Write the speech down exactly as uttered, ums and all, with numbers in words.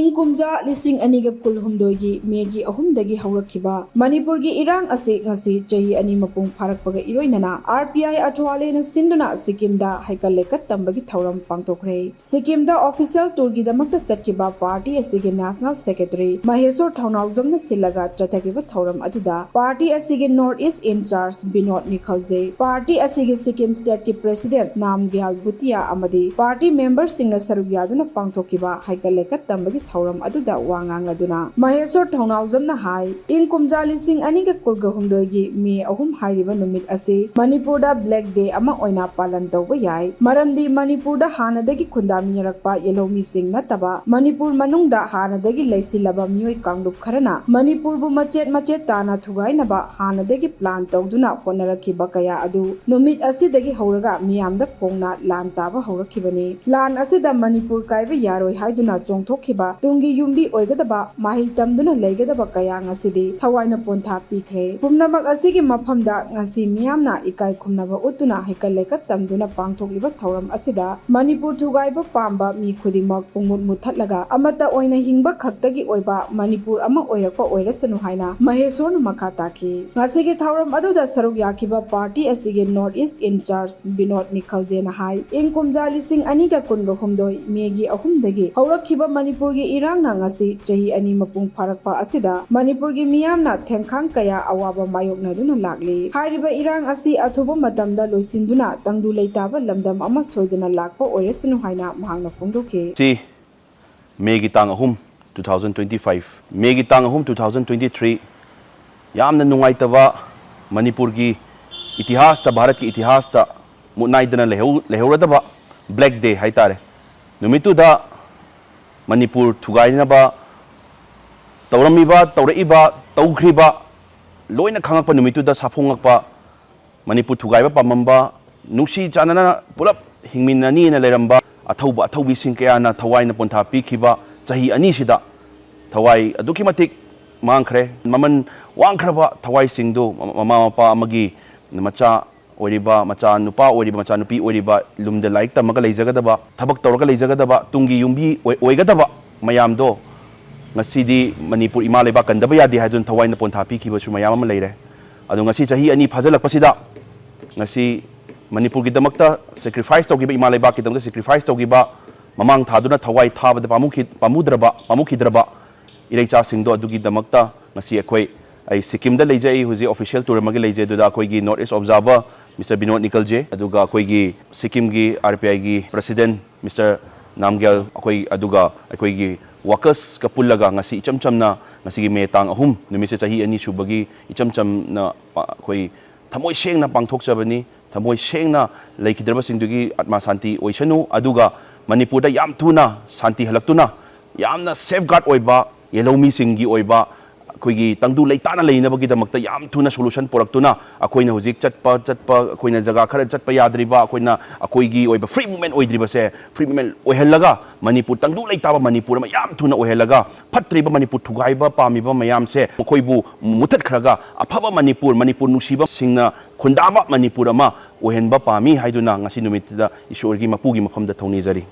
ꯏꯪ ꯀꯨꯝꯖꯥ ꯂꯤꯁꯤꯡ ꯑꯅꯤꯒ ꯀꯨꯟꯍꯨꯝꯗꯣꯏꯒꯤ ꯃꯦꯒꯤ ꯑꯍꯨꯝꯗꯒꯤ ꯍꯧꯔꯛꯈꯤꯕ ꯃꯅꯤꯄꯨꯔꯒꯤ ꯏꯔꯥꯡ ꯑꯁꯤ ꯉꯁꯤ ꯆꯍꯤ ꯑꯅꯤ ꯃꯄꯨꯡ ꯐꯥꯔꯛꯄꯒ ꯏꯔꯣꯏꯅꯅ ꯑꯥꯔ ꯄꯤ ꯑꯥꯏ ꯑꯊ꯭ꯋꯥꯂꯦꯅ ꯁꯤꯟꯗꯨꯅ ꯁꯤꯛꯀꯤꯝꯗ ꯍꯩꯀꯠ ꯂꯩꯀꯠ ꯇꯝꯕꯒꯤ ꯊꯧꯔꯝ ꯄꯥꯡꯊꯣꯛꯈ꯭ꯔꯦ꯫ ꯁꯤꯛꯀꯤꯝꯗ official tourꯒꯤꯗꯃꯛꯇ ꯆꯠꯈꯤꯕ party ꯑꯁꯤꯒꯤ national secretary ꯃꯍꯦꯁꯣꯔ ꯊꯧꯅꯥꯎꯖꯝꯅ ꯁꯤꯜꯂꯒ ꯆꯠꯊꯈꯤꯕ ꯊꯧꯔꯝ ꯑꯗꯨꯗ party ꯑꯁꯤꯒꯤ North East in charge Vinod ꯅꯤꯈꯜꯖꯦ, party ꯑꯁꯤꯒꯤ ꯁꯤꯛꯀꯤꯝ stateꯀꯤ president ꯅꯥꯝꯒ꯭ꯌꯥꯜ ꯚꯨꯇꯤꯌꯥ ꯑꯃꯗꯤ party memberꯁꯤꯡꯅ ꯁꯔꯨꯛ ꯌꯥꯗꯨꯅ ꯄꯥꯡꯊꯣꯛꯈꯤꯕ ꯍꯩꯀꯠ ꯂꯩꯀꯠ ꯇꯝꯕꯒꯤ ꯊꯧꯔꯝ ꯑꯗꯨꯗ ꯋꯥ ꯉꯥꯡꯂꯗꯨꯅ ꯃꯍꯦꯁꯣꯔ ꯊꯧꯅꯥꯎꯖꯝꯅ ꯍꯥꯏ, ꯏꯪ ꯀꯨꯝꯖꯥ ꯂꯤꯁꯤꯡ ꯑꯅꯤꯒ ꯀꯨꯟꯒ ꯍꯨꯝꯗꯣꯏꯒꯤ ꯃꯦ ꯑꯍꯨꯝ ꯍꯥꯏꯔꯤꯕ ꯅꯨꯃꯤꯠ ꯑꯁꯤ ꯃꯅꯤꯄꯨꯔꯗ black day ꯑꯃ ꯑꯣꯏꯅ ꯄꯥꯂꯟ ꯇꯧꯕ ꯌꯥꯏ꯫ ꯃꯔꯝꯗꯤ ꯃꯅꯤꯄꯨꯔꯗ ꯍꯥꯟꯅꯗꯒꯤ ꯈꯨꯟꯗꯥꯃꯤꯟꯅꯔꯛꯄ ꯌꯦꯜꯍꯧꯃꯤꯁꯤꯡ ꯅꯠꯇꯕ ꯃꯅꯤꯄꯨꯔ ꯃꯅꯨꯡꯗ ꯍꯥꯟꯅꯗꯒꯤ ꯂꯩꯁꯤꯜꯂꯕ ꯃꯤꯑꯣꯏ ꯀꯥꯡꯂꯨꯞ ꯈꯔꯅ ꯃꯅꯤꯄꯨꯔꯕꯨ ꯃꯆꯦꯠ ꯃꯆꯦꯠ ꯇꯥꯅ ꯊꯨꯒꯥꯏꯅꯕ ꯍꯥꯟꯅꯗꯒꯤ plan ꯇꯧꯗꯨꯅ ꯍꯣꯠꯅꯔꯛꯈꯤꯕ ꯀꯌꯥ ꯑꯗꯨ ꯅꯨꯃꯤꯠ ꯑꯁꯤꯗꯒꯤ ꯍꯧꯔꯒ ꯃꯤꯌꯥꯝꯗ ꯐꯣꯡꯅ ꯂꯥꯟ ꯇꯥꯕ ꯍꯧꯔꯛꯈꯤꯕꯅꯤ꯫ ꯂꯥꯟ ꯑꯁꯤꯗ ꯃꯅꯤꯄꯨꯔ ꯀꯥꯏꯕ ꯌꯥꯔꯣꯏ ꯍꯥꯏꯗꯨꯅ ꯆꯣꯡꯊꯣꯛꯈꯤꯕ ꯇꯨꯡꯒꯤ ꯌꯨꯝꯕꯤ ꯑꯣꯏꯒꯗꯕ ꯃꯍꯩ ꯇꯝꯗꯨꯅ ꯂꯩꯒꯗꯕ ꯀꯌꯥ ꯉꯁꯤꯗꯤ ꯊꯋꯥꯏꯅ ꯄꯣꯟꯊꯥ ꯄꯤꯈ꯭ꯔꯦ꯫ ꯄꯨꯝꯅꯃꯛ ꯑꯁꯤꯒꯤ ꯃꯐꯝꯗ ꯉꯁꯤ ꯃꯤꯌꯥꯝꯅ ꯏꯀꯥꯏ ꯈꯨꯝꯅꯕ ꯎꯠꯇꯨꯅ ꯍꯩꯀꯠ ꯂꯩꯀꯠ ꯇꯝꯗꯨꯅ ꯄꯥꯡꯊꯣꯛꯂꯤꯕ ꯊꯧꯔꯝ ꯑꯁꯤꯗ ꯃꯅꯤꯄꯨꯔ ꯊꯨꯒꯥꯏꯕ ꯄꯥꯝꯕ ꯃꯤ ꯈꯨꯗꯤꯡꯃꯛ ꯄꯨꯡꯃꯨꯠ ꯃꯨꯠꯊꯠꯂꯒ ꯑꯃꯠꯇ ꯑꯣꯏꯅ ꯍꯤꯡꯕ ꯈꯛꯇꯒꯤ ꯑꯣꯏꯕ ꯃꯅꯤꯄꯨꯔ ꯑꯃ ꯑꯣꯏꯔꯛꯄ ꯑꯣꯏꯔꯁꯅꯨ ꯍꯥꯏꯅ ꯃꯍꯦꯁꯣꯔꯅ ꯃꯈꯥ ꯇꯥꯈꯤ꯫ ꯉꯁꯤꯒꯤ ꯊꯧꯔꯝ ꯑꯗꯨꯗ ꯁꯔꯨꯛ ꯌꯥꯈꯤꯕ party ꯑꯁꯤꯒꯤ North East in charge Vinod ꯅꯤꯈꯜꯖꯦꯅ ꯍꯥꯏ, ꯏꯪ ꯀꯨꯝꯖꯥ ꯂꯤꯁꯤꯡ ꯑꯅꯤꯒ ꯀꯨꯟꯒ ꯍꯨꯝꯗꯣꯏ ꯃꯦꯒꯤ ꯑꯍꯨꯝꯗꯒꯤ ꯍꯧꯔꯛꯈꯤꯕ ꯃꯅꯤꯄꯨꯔꯒꯤ ꯏꯔꯥꯡꯅ ꯉꯁꯤ ꯆꯍꯤ ꯑꯅꯤ ꯃꯄꯨꯡ ꯐꯥꯔꯛꯄ ꯑꯁꯤꯗ ꯃꯅꯤꯄꯨꯔꯒꯤ ꯃꯤꯌꯥꯝꯅ ꯊꯦꯡꯈꯥꯡ ꯀꯌꯥ ꯑꯋꯥꯕ ꯃꯥꯌꯣꯛꯅꯗꯨꯅ ꯂꯥꯛꯂꯤ꯫ ꯍꯥꯏꯔꯤꯕ ꯏꯔꯥꯡ ꯑꯁꯤ ꯑꯊꯨꯕ ꯃꯇꯝꯗ ꯂꯣꯏꯁꯤꯟꯗꯨꯅ ꯇꯪꯗꯨ ꯂꯩꯇꯥꯕ ꯂꯝꯗꯝ ꯑꯃ ꯁꯣꯏꯗꯅ ꯂꯥꯛꯄ ꯑꯣꯏꯔꯁꯅꯨ ꯍꯥꯏꯅ ꯃꯍꯥꯛꯅ ꯐꯣꯡꯗꯣꯛꯈꯤ꯫ ꯁꯤ ꯃꯦꯒꯤ ꯇꯥꯡ ꯑꯍꯨꯝ, two thousand twenty five, ꯃꯦꯒꯤ ꯇꯥꯡ ꯑꯍꯨꯝ, two thousand twenty three, ꯌꯥꯝꯅ ꯅꯨꯡꯉꯥꯏꯇꯕ, ꯃꯅꯤꯄꯨꯔꯒꯤ ꯏꯇꯤꯍꯥꯁꯇ, ꯚꯥꯔꯠꯀꯤ ꯏꯇꯤꯍꯥꯁꯇ ꯃꯨꯠꯅꯥꯏꯗꯅ ꯂꯩꯍꯧ-, ꯂꯩꯍꯧꯔꯗꯕ black day ꯍꯥꯏꯇꯥꯔꯦ꯫ ꯅꯨꯃꯤꯠꯇꯨꯗ ꯃꯅꯤꯄꯨꯔ ꯊꯨꯒꯥꯏꯅꯕ ꯇꯧꯔꯝꯃꯤꯕ, ꯇꯧꯔꯛꯏꯕ, ꯇꯧꯈ꯭ꯔꯤꯕ ꯂꯣꯏꯅ ꯈꯪꯉꯛꯄ ꯅꯨꯃꯤꯠꯇꯨꯗ ꯁꯥꯐꯣꯡꯉꯛꯄ ꯃꯅꯤꯄꯨꯔ ꯊꯨꯒꯥꯏꯕ ꯄꯥꯝꯃꯝꯕ, ꯅꯨꯡꯁꯤ ꯆꯥꯟꯅꯅ ꯄꯨꯂꯞ ꯍꯤꯡꯃꯤꯟꯅꯅꯤꯅ ꯂꯩꯔꯝꯕ ꯑꯊꯧꯕ ꯑꯊꯧꯕꯤꯁꯤꯡ ꯀꯌꯥꯅ ꯊꯋꯥꯏꯅ ꯄꯣꯟꯊꯥ ꯄꯤꯈꯤꯕ ꯆꯍꯤ ꯑꯅꯤꯁꯤꯗ ꯊꯋꯥꯏ ꯑꯗꯨꯛꯀꯤ ꯃꯇꯤꯛ ꯃꯥꯡꯈ꯭ꯔꯦ꯫ ꯃꯃꯜ ꯋꯥꯡꯈ꯭ꯔꯕ ꯊꯋꯥꯏꯁꯤꯡꯗꯨ ꯃꯃꯥ ꯃꯄꯥ ꯑꯃꯒꯤ ꯃꯆꯥ ꯑꯣꯏꯔꯤꯕ, ꯃꯆꯥ ꯅꯨꯄꯥ ꯑꯣꯏꯔꯤꯕ, ꯃꯆꯥ ꯅꯨꯄꯤ ꯑꯣꯏꯔꯤꯕ, ꯂꯨꯝꯗ ꯂꯥꯏꯔꯤꯛ ꯇꯝꯃꯒ ꯂꯩꯖꯒꯗꯕ, ꯊꯕꯛ ꯇꯧꯔꯒ ꯂꯩꯖꯒꯗꯕ, ꯇꯨꯡꯒꯤ ꯌꯨꯝꯕꯤ ꯑꯣꯏ-, ꯑꯣꯏꯒꯗꯕ ꯃꯌꯥꯝꯗꯣ ꯉꯁꯤꯗꯤ ꯃꯅꯤꯄꯨꯔ ꯏꯃꯥ ꯂꯩꯕꯥꯛ ꯀꯟꯗꯕ ꯌꯥꯗꯦ ꯍꯥꯏꯗꯨꯅ ꯊꯋꯥꯏꯅ ꯄꯣꯟꯊꯥ ꯄꯤꯈꯤꯕꯁꯨ ꯃꯌꯥꯝ ꯑꯃ ꯂꯩꯔꯦ꯫ ꯑꯗꯣ ꯉꯁꯤ ꯆꯍꯤ ꯑꯅꯤ ꯐꯥꯖꯤꯜꯂꯛꯄꯁꯤꯗ ꯉꯁꯤ ꯃꯅꯤꯄꯨꯔꯒꯤꯗꯃꯛꯇ sacrifice ꯇꯧꯈꯤꯕ, ꯏꯃꯥ ꯂꯩꯕꯥꯛꯀꯤꯗꯃꯛꯇ sacrifice ꯇꯧꯈꯤꯕ, ꯃꯃꯥꯡ ꯊꯥꯗꯨꯅ ꯊꯋꯥꯏ ꯊꯥꯕꯗ ꯄꯥꯝꯃꯨꯈꯤ-, ꯄꯥꯝꯃꯨꯗ꯭ꯔꯕ, ꯄꯥꯝꯃꯨꯈꯤꯗ꯭ꯔꯕ ꯏꯔꯩꯆꯥꯁꯤꯡꯗꯣ, ꯑꯗꯨꯒꯤꯗꯃꯛꯇ ꯉꯁꯤ ꯑꯩꯈꯣꯏ, ꯑꯩ ꯁꯤꯛꯀꯤꯝꯗ ꯂꯩꯖꯩ, ꯑꯩ ꯍꯧꯖꯤꯛ official tour ꯑꯃꯒꯤ ꯂꯩꯖꯩ꯫ ꯑꯗꯨꯗ ꯑꯩꯈꯣꯏꯒꯤ North East Observer Mister Vinod ꯅꯤꯀꯜꯖꯦ, ꯑꯗꯨꯒ ꯑꯩꯈꯣꯏꯒꯤ ꯁꯤꯛꯀꯤꯝꯒꯤ R P I ꯒꯤ president Mister ꯅꯥꯝꯒ꯭ꯌꯥꯜ, ꯑꯩꯈꯣꯏ, ꯑꯗꯨꯒ ꯑꯩꯈꯣꯏꯒꯤ workers ꯀ ꯄꯨꯜꯂꯒ ꯉꯁꯤ ꯏꯆꯝ ꯆꯝꯅ, ꯉꯁꯤꯒꯤ ꯃꯦ ꯇꯥꯡ ꯑꯍꯨꯝ ꯅꯨꯃꯤꯠꯁꯦ ꯆꯍꯤ ꯑꯅꯤ ꯁꯨꯕꯒꯤ ꯏꯆꯝ ꯆꯝꯅ ꯄ-, ꯑꯩꯈꯣꯏ ꯊꯃꯣꯏ ꯁꯦꯡꯅ ꯄꯥꯡꯊꯣꯛꯆꯕꯅꯤ꯫ ꯊꯃꯣꯏ ꯁꯦꯡꯅ ꯂꯩꯈꯤꯗ꯭ꯔꯕꯁꯤꯡꯗꯨꯒꯤ ꯑꯥꯠꯃꯥ ꯁꯥꯟꯇꯤ ꯑꯣꯏꯁꯅꯨ, ꯑꯗꯨꯒ ꯃꯅꯤꯄꯨꯔꯗ ꯌꯥꯝ ꯊꯨꯅ ꯁꯥꯟꯇꯤ ꯍꯜꯂꯛꯇꯨꯅ ꯌꯥꯝꯅ safeguard ꯑꯣꯏꯕ, ꯌꯦꯜꯍꯧꯃꯤꯁꯤꯡꯒꯤ ꯑꯣꯏꯕ, ꯑꯩꯈꯣꯏꯒꯤ ꯇꯪꯗꯨ ꯂꯩꯇꯥꯅ ꯂꯩꯅꯕꯒꯤꯗꯃꯛꯇ ꯌꯥꯝ ꯊꯨꯅ solution ꯄꯨꯔꯛꯇꯨꯅ, ꯑꯩꯈꯣꯏꯅ ꯍꯧꯖꯤꯛ ꯆꯠꯄ, ꯆꯠꯄ, ꯑꯩꯈꯣꯏꯅ ꯖꯒꯥ ꯈꯔ ꯆꯠꯄ ꯌꯥꯗ꯭ꯔꯤꯕ, ꯑꯩꯈꯣꯏꯅ, ꯑꯩꯈꯣꯏꯒꯤ ꯑꯣꯏꯕ free movement ꯑꯣꯏꯗ꯭ꯔꯤꯕꯁꯦ free movement ꯑꯣꯏꯍꯜꯂꯒ, Manipur ꯇꯪꯗꯨ ꯂꯩꯇꯥꯕ ꯃꯅꯤꯄꯨꯔ ꯑꯃ ꯌꯥꯝ ꯊꯨꯅ ꯑꯣꯏꯍꯜꯂꯒ, ꯐꯠꯇ꯭ꯔꯤꯕ ꯃꯅꯤꯄꯨꯔ ꯊꯨꯒꯥꯏꯕ ꯄꯥꯝꯃꯤꯕ ꯃꯌꯥꯝꯁꯦ ꯃꯈꯣꯏꯕꯨ ꯃꯨꯊꯠꯈ꯭ꯔꯒ, ꯑꯐꯕ ꯃꯅꯤꯄꯨꯔ, ꯃꯅꯤꯄꯨꯔ ꯅꯨꯡꯁꯤꯕꯁꯤꯡꯅ ꯈꯨꯟꯗꯥꯕ ꯃꯅꯤꯄꯨꯔ ꯑꯃ ꯑꯣꯏꯍꯟꯕ ꯄꯥꯝꯃꯤ ꯍꯥꯏꯗꯨꯅ ꯉꯁꯤ ꯅꯨꯃꯤꯠꯁꯤꯗ ꯏꯁꯣꯔꯒꯤ ꯃꯄꯨꯒꯤ ꯃꯐꯝꯗ ꯊꯧꯅꯤꯖꯔꯤ꯫